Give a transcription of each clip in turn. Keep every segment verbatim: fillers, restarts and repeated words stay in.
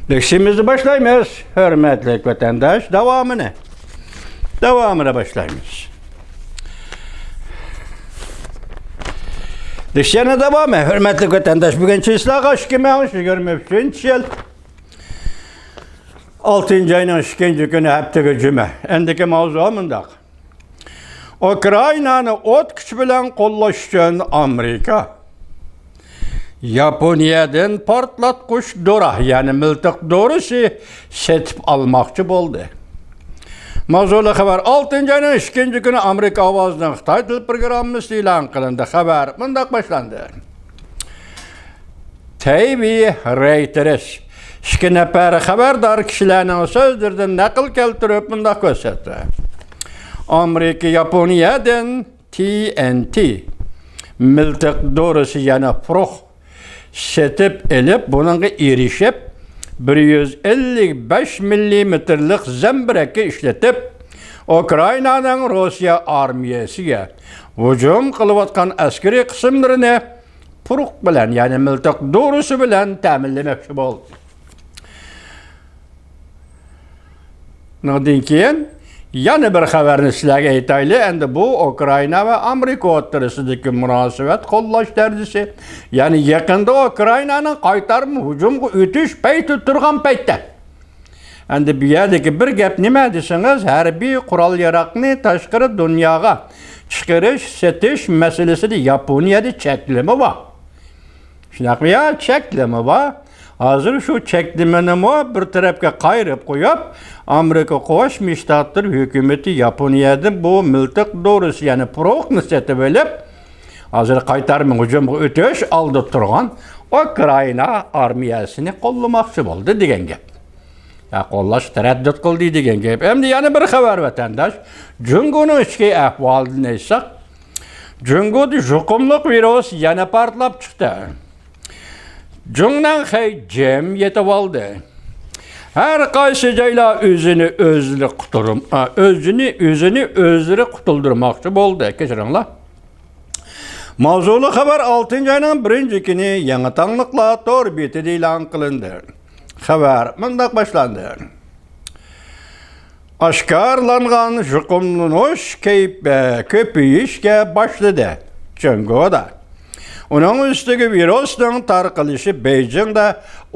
لېكسىيىمىزنى باشلايمىز، ھۆرمەتلىك ۋەتەنداش. داۋامىنى، داۋامىنى باشلايمىز. لېكسىيەنىڭ داۋامى، ھۆرمەتلىك ۋەتەنداش. بۈگۈن چىسلاغا ئىككى مىڭ يىگىرمە ئۈچىنچى يىل، ئالتىنچى ئاينىڭ ئىككىنچى كۈنى، ھەپتىگە جۈمە. ئەندىكى ماۋزۇ مۇنداق. ئۇكرائىنانى ئوت كۈچى بىلەن قوللاش ئۈچۈن ئامېرىكا ياپونىيەدىن پارتلاتقۇچ دورا، يەنى مىلتىق دورىسى سېتىپ ئالماقچى بولدى. ماۋزۇلۇق خەۋەر. ئالتىنچى ئاينىڭ ئىككىنچى كۈنى ئامېرىكا ئاۋازىنىڭ خىتاي تىل پروگراممىسى ئېلان قىلىندى. خەۋەر مۇنداق باشلاندى. تېۋى رېيتېرس ئىككى نەپەر خەۋەردار كىشىلەرنىڭ سۆزلىرىدىن نەقىل كەلتۈرۈپ مۇنداق كۆرسەتتى. ئامېرىكا ياپونىيەدىن تى ئېن تى مىلتىق دورىسى، يەنى پۇرۇق سېتىپ ئېلىپ، بۇنىڭغا ئېرىشىپ، بىر يۈز ئەللىك بەش مىللىمېتىرلىق زەمبىرەككە ئىشلىتىپ، ئۇكرائىنانىڭ روسىيە ئارمىيەسىگە ھۇجۇم قىلىۋاتقان ئەسكىرىي قىسىملىرىنى پۇرۇق بىلەن، يەنى مىلتىق دورىسى بىلەن تەمىنلىمەكچى بولدى. ئۇنىڭدىن كېيىن يەنە بىر خەۋەرنى سىلەرگە ئېيتايلى. ئەمدى بۇ ئۇكرائىنا ۋە ئامېرىكا ئوتتۇرىسىدىكى مۇناسىۋەت قوللاش دەرىجىسى، يەنى يېقىندا ئۇكرائىنانىڭ قايتارما ھۇجۇمغا ئۆتۈش پەيتىدە تۇرغان پەيتتە. ئەمدى بۇ يەردىكى بىر گەپ نېمە دېسىڭىز، ھەربىي قورال-ياراغنى تاشقىرى دۇنياغا چىقىرىش، سېتىش مەسىلىسىدە ياپونىيەدە چەكلىمە بار. شۇنداقمۇ يا؟ چەكلىمە بار. ھازىر شۇ چەكلىمىنىمۇ بىر تەرەپكە قايرىپ قويۇپ، ئامېرىكا قوشما شتاتلىرى ھۆكۈمىتى ياپونىيەدىن بۇ مىلتىق دورىسى، يەنى پۇرۇقنى سېتىۋېلىپ، ھازىر قايتارما ھۇجۇمغا ئۆتۈش ئالدىدا تۇرغان ئۇكرائىنا ئارمىيەسىنى قوللىماقچى بولدى دېگەن گەپ. يا قوللاش تەرەددۇت قىلدى دېگەن گەپ. ئەمدى يەنە بىر خەۋەر، ۋەتەنداش. جۇڭگونىڭ ئىچكى ئەھۋالىدىن ئېيتساق، جۇڭگودا يۇقۇملۇق ۋىرۇس يەنە پارتلاپ چىقتى. جۇڭنەنخەي جىم يېتىۋالدى. ھەر قايسى جايلار ئۆزىنى ئۆزلىرى قۇتۇلدۇرم-، ئا، ئۆزىنى، ئۆزىنى ئۆزلىرى قۇتۇلدۇرماقچى بولدى. كەچۈرۈڭلار. ماۋزۇلۇق خەۋەر ئالتىنچى ئاينىڭ بىرىنچى كۈنى يېڭى تاڭلىقلار تور بېتىدە ئېلان قىلىندى. خەۋەر مۇنداق باشلاندى. ئاشكارىلانغان يۇقۇملىنىش كەيپ-، كۆپىيىشكە باشلىدى. جۇڭگودا. ئۇنىڭ ئۈستىگە ۋىرۇسنىڭ تارقىلىشى بېيجىڭدا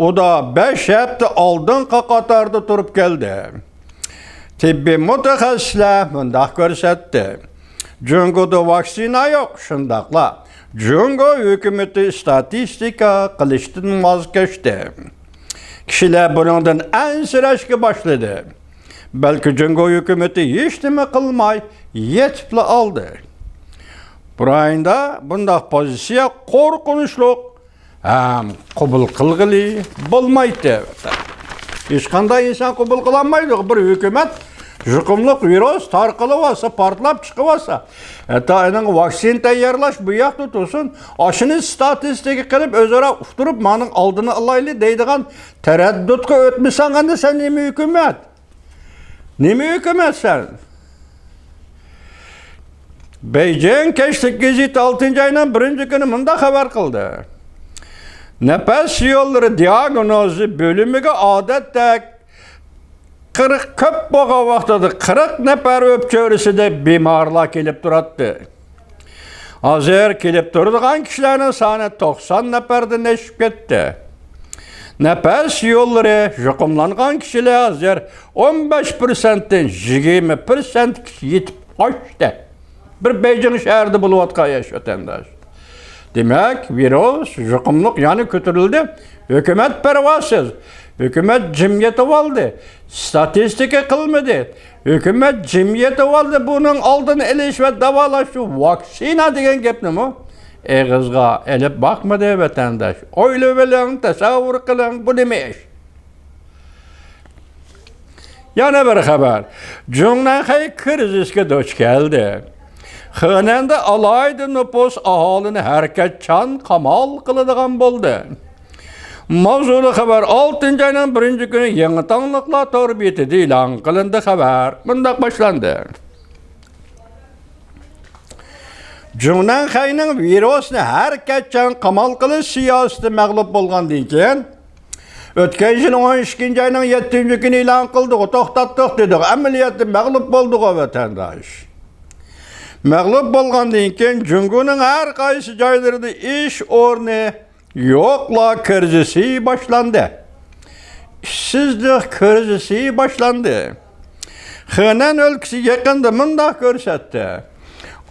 ئۇدا بەش ھەپتە ئالدىنقى قاتاردا تۇرۇپ كەلدى. تېببىي مۇتەخەسسىسلەر مۇنداق كۆرسەتتى. جۇڭگودا ۋاكسىنا يوق، شۇنداقلا جۇڭگو ھۆكۈمىتى ئىستاتىستىكا قىلىشتىن ۋاز كەچتى. كىشىلەر بۇنىڭدىن ئەنسىرەشكە باشلىدى. بەلكى جۇڭگو ھۆكۈمىتى ھېچنېمە قىلماي يېتىپلا ئالدى. بۇ رايوندا بۇنداق پوزىتسىيە قورقۇنچلۇق ھەم قوبۇل قىلغىلى بولمايتتى. ھېچقانداق ئىنسان قوبۇل قىلالمايدۇ. بىر ھۆكۈمەت يۇقۇملۇق ۋىرۇس تارقىلىۋالسا، پارتلاپ چىقىۋالسا، ھەتتا ئېنىڭ ۋاكسىنا تەييارلاش بۇ ياقتا تۇرسۇن، ئاشۇنى ستاتىستىكا قىلىپ، ئۆزئارا ئۇقتۇرۇپ، مانىڭ ئالدىنى ئالايلى دەيدىغان تەرەددۇتقا ئۆتمىسەڭ، ئەندى سەن نېمە ھۆكۈمەت؟ نېمە ھۆكۈمەت سەن؟ بېيجىڭ كەچلىك گېزىتى ئالتىنچى ئاينىڭ بىرىنچى كۈنى مۇنداق خەۋەر قىلدى. نەپەس يوللىرى دىئاگنوزى بۆلۈمىگە ئادەتتە قىرىق، كۆپ بولغان ۋاقتىدا قىرىق نەپەر ئۆپچۆرىسىدە بىمارلار كېلىپ تۇراتتى. ھازىر كېلىپ تۇرىدىغان كىشىلەرنىڭ سانى توقسان نەپەردىن ئېشىپ كەتتى. نەپەس يوللىرى يۇقۇملانغان كىشىلەر ھازىر ئون بەش پىرسەنتتىن يىگىرمە پىرسەنتكىچە يېتىپ ئاشتى. بىر بېيجىڭ شەھىرىدە بولۇۋاتقان ياش ۋەتەنداش. دېمەك، ۋىرۇس يۇقۇملۇق يەنە كۆتۈرۈلدى. ھۆكۈمەت پەرۋاسىز. ھۆكۈمەت جىم يېتىۋالدى. ستاتىستىكا قىلمىدى. ھۆكۈمەت جىم يېتىۋالدى. بۇنىڭ ئالدىنى ئېلىش ۋە داۋالاش ئۈچۈن ۋاكسىنا دېگەن گەپنىمۇ ئېغىزغا ئېلىپ باقمىدى ۋەتەنداش. ئويلىۋېلىڭ، تەسەۋۋۇر قىلىڭ، بۇ نېمە ئىش؟ يەنە بىر خەۋەر. جۇڭنەنخەي كىرىزىسكە دۇچ كەلدى. خېنەندە ئالاھىدە نوپۇس ئاھالىنى ھەرىكەتچان قامال قىلىدىغان بولدى. ماۋزۇلۇق خەۋەر ئالتىنچى ئاينىڭ بىرىنچى كۈنى يېڭى تاڭلىقلار تور بېتىدە ئېلان قىلىندى. خەۋەر مۇنداق باشلاندى. جۇڭنەنخەينىڭ ۋىرۇسنى ھەرىكەتچان قامال قىلىش سىياسىتى مەغلۇپ بولغاندىن كېيىن، ئۆتكەن يىل ئون ئىككىنچى ئاينىڭ يەتتىنچى كۈنى ئېلان قىلدىغۇ، توختاتتۇق دېدىغۇ، ئەمەلىيەتتە مەغلۇپ بولدىغۇ ۋەتەنداش. مەغلۇپ بولغاندىن كېيىن جۇڭگونىڭ ھەر قايسى جايلىرىدا ئىش ئورنى يوقلار كىرىزىسى باشلاندى. ئىشسىزلىق كىرىزىسى باشلاندى. خېنەن ئۆلكىسى يېقىندا مۇنداق كۆرسەتتى.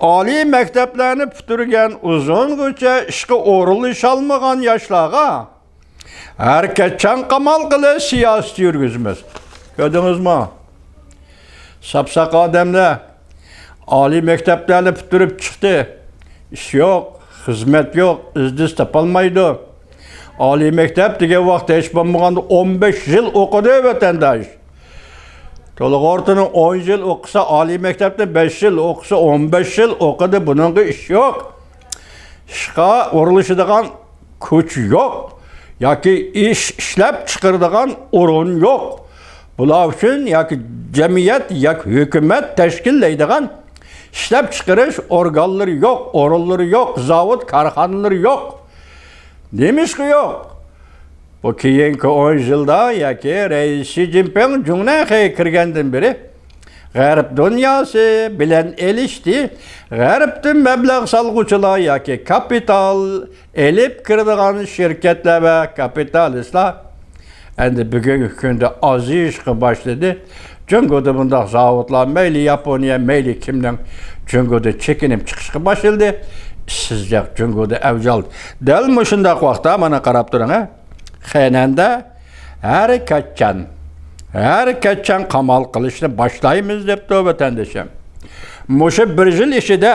ئالىي مەكتەپلەرنى پۈتتۈرگەن ئۇزۇنغىچە ئىشقا ئورۇنلىشالمىغان ياشلارغا ھەرىكەتچان قامال قىلىش سىياسىتى يۈرگۈزىمىز. كۆردىڭىزمۇ؟ ساپساق ئادەملەر ئالىي مەكتەپلەرنى پۈتتۈرۈپ چىقتى. ئىش يوق، خىزمەت يوق، ئىزدىسە تاپالمايدۇ. ئالىي مەكتەپ دېگەن ۋاقىتتا ھېچ بولمىغاندا ئون بەش يىل ئوقۇدى ۋەتەنداش. تولۇق ئورتىنى ئون يىل ئوقۇسا، ئالىي مەكتەپنى بەش يىل ئوقۇسا، ئون بەش يىل ئوقۇدى، بۇنىڭغا ئىش يوق. ئىشقا ئورۇنلىشىدىغان كۈچ يوق ياكى ئىش ئىشلەپ چىقىرىدىغان ئورۇن يوق. بۇلار ئۈچۈن ياكى جەمئىيەت ياكى ھۆكۈمەت تەشكىللەيدىغان ئىشلەپچىقىرىش ئورگانلىرى يوق، ئورۇنلىرى يوق، زاۋۇت، كارخانىلىرى يوق. نېمىشقا يوق؟ بۇ كېيىنكى ئون يىلدا ياكى رەئىس شى جىنپىڭ جۇڭنەنخەيگە كىرگەندىن بېرى غەرب دۇنياسى بىلەن ئېلىشتى. غەربتىن مەبلەغ سالغۇچىلار ياكى كاپىتال ئېلىپ كىرىدىغان شىركەتلەر ۋە كاپىتالىستلار ئەمدى بۈگۈنكى كۈندە ئازىيىشقا باشلىدى. جۇڭگودا بۇنداق زاۋۇتلار مەيلى ياپونىيە، مەيلى كىمنىڭ جۇڭگودىن چېكىنىپ چىقىشقا باشلىدى. ئىشسىزلىق جۇڭگودا ئەۋج ئالدى. دەل مۇشۇنداق ۋاقىتتا مانا قاراپ تۇرۇڭ، ھە. خېنەندە ھەرىكەتچان، ھەرىكەتچان قامال قىلىشنى باشلايمىز دەپتۇ ۋەتەندىشىم. مۇشۇ بىر يىل ئىچىدە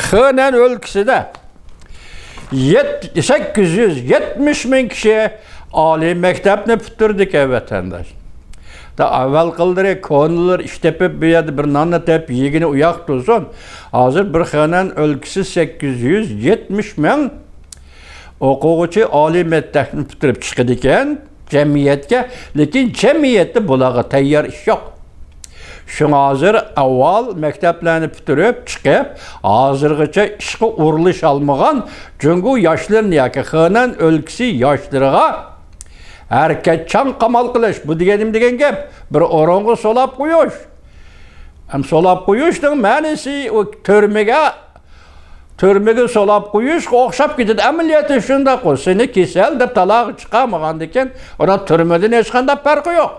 خېنەن ئۆلكىسىدە يەت-، سەككىز يۈز يەتمىش مىڭ كىشى ئالىي مەكتەپنى پۈتتۈردىكەن ۋەتەنداش. دا ئەۋۋەل قىلدىرى كونىلار ئىش تېپىپ، بۇ يەردە بىر ناننى تېپىپ يېگىنى ئۇياق تۇرسۇن. ھازىر بىر خېنەن ئۆلكىسى سەككىز يۈز يەتمىش مىڭ ئوقۇغۇچى ئالىي مەكتەپنى پۈتتۈرۈپ چىقىدىكەن جەمئىيەتكە، لېكىن جەمئىيەتتە بۇلارغا تەييار ئىش يوق. شۇڭا ھازىر ئاۋۋال مەكتەپلەرنى پۈتتۈرۈپ چىقىپ، ھازىرغىچە ئىشقا ئورۇنلىشالمىغان جۇڭگو ياشلىرىنى ياكى خېنەن ئۆلكىسى ياشلىرىغا ھەرىكەتچان قامال قىلىش، بۇ دېگەن نېمە دېگەن گەپ؟ بىر ئورۇنغا سولاپ قويۇش. ھەم سولاپ قويۇشنىڭ مەنىسى ئۇ تۈرمىگە تۈرمىگە سولاپ قويۇشقا ئوخشاپ كېتىدۇ. ئەمەلىيەتتە شۇنداققۇ، سېنى كېسەل دەپ تالاغا چىقارمىغاندىكىن، ئۇنىڭ تۈرمىدىن ھېچقانداق پەرقى يوق.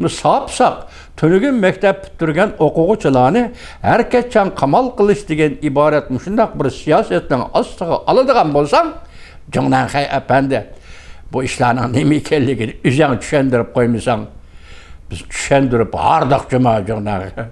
بۇ ساپساق تۈنۈگۈن مەكتەپ پۈتتۈرگەن ئوقۇغۇچىلارنى ھەرىكەتچان قامال قىلىش دېگەن ئىبارەت مۇشۇنداق بىر سىياسەتنىڭ ئاستىغا ئالىدىغان بولساڭ، جۇڭنەنخەي ئەپەندى، بۇ ئىشلارنىڭ نېمە ئىكەنلىكىنى ئۆزۈڭ چۈشەندۈرۈپ قويمىساڭ، بىز چۈشەندۈرۈپ ھاردۇق جۇما جۇڭنەنخەي.